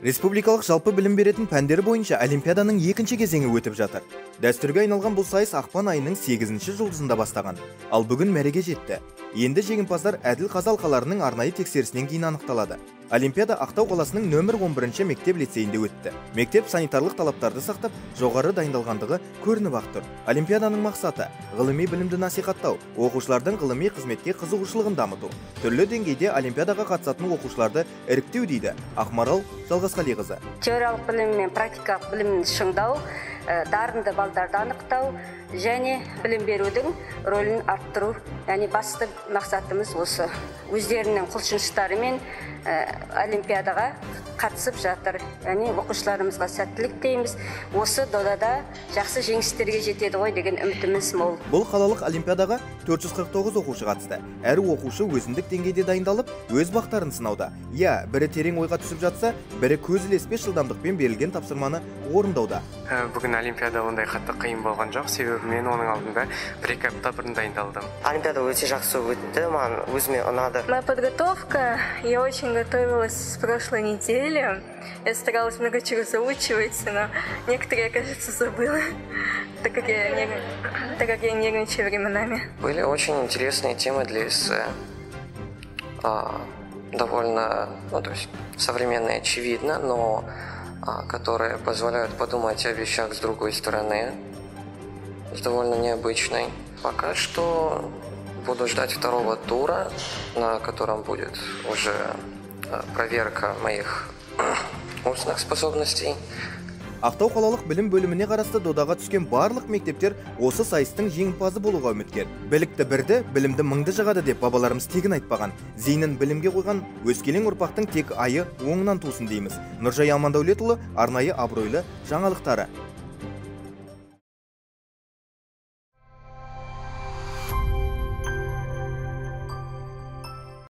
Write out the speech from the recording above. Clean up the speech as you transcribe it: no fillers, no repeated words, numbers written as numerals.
Республикалық жалпы білім беретін пәндер бойынша олимпиаданың екінші кезеңі өтіп жатыр. Дәстүрге айналған бұл сайыс ақпан айының 8-ші жұлдызында бастаған. Ал бүгін мәреге жетті. Енді жеңімпаздар әділ қазы алқаларының арнайы тексерісінен кейін анықталады. Олимпиада Ақтау қаласының нөмір 11-ші мектеп лицейінде өтті. Мектеп санитарлық талаптарды сақтап, жоғары дайындалғандығы көрініп ақ тұр. Олимпиаданың мақсаты ғылыми білімді насихаттау, оқушылардың ғылыми қызметке қызығушылығын дамыту. Түрлі деңгейде олимпиадаға қатысатын оқушыларды іріктеу дейді Ақмарал Жалғасқалиқызы. Теориялық білім мен практикалық білімін шыңдау, дарынды балдарды анықтау және білім берудің рөлін арттыру, яғни басты мақсатымыз осы. Өздерінің құлшыныстарымен олимпиадаға қатысып жатыр. Яғни оқушыларымызға сәттілік тілейміз. Осы додада жақсы жеңістерге жетеді ғой деген үмітіміз мол. Бұл қалалық олимпиадаға 449 оқушы қатысты. Әр оқушы өзіндік деңгейде дайындалып, өз бақтарын сынауда. Я, бірі терең ойға түсіп жатса, бірі көз ілеспес жылдамдықпен берілген тапсырманы орындауда. Бүгін олимпиада ондай қатты қиын болған жоқ, себебі мен оның алдында 1-2 апта бұрын дайындалдым. Олимпиада өте жақсы өтті, маған өзіме ұнады. Моя подготовка, я очень готовилась с прошлой недели. Я старалась много чего заучивать, но некоторые, я, кажется, забыла, так как я нервничаю временами. Были очень интересные темы для эссе. Довольно, то есть современные, очевидно, но которые позволяют подумать о вещах с другой стороны, с довольно необычной. Пока что буду ждать второго тура, на котором будет уже проверка моих устных способностей. Ақтау қалалық білім бөліміне қарасты додаға түскен барлық мектептер осы сайыстың жеңімпазы болуға үміткер. Білікті бірді, білімді мыңды жығады деп бабаларымыз тегін айтпаған. Зейінін білімге қойған өскелең ұрпақтың тек айы оңынан тусын дейміз. Нұржай Амандәулетұлы, арнайы абыройлы жаңалықтары.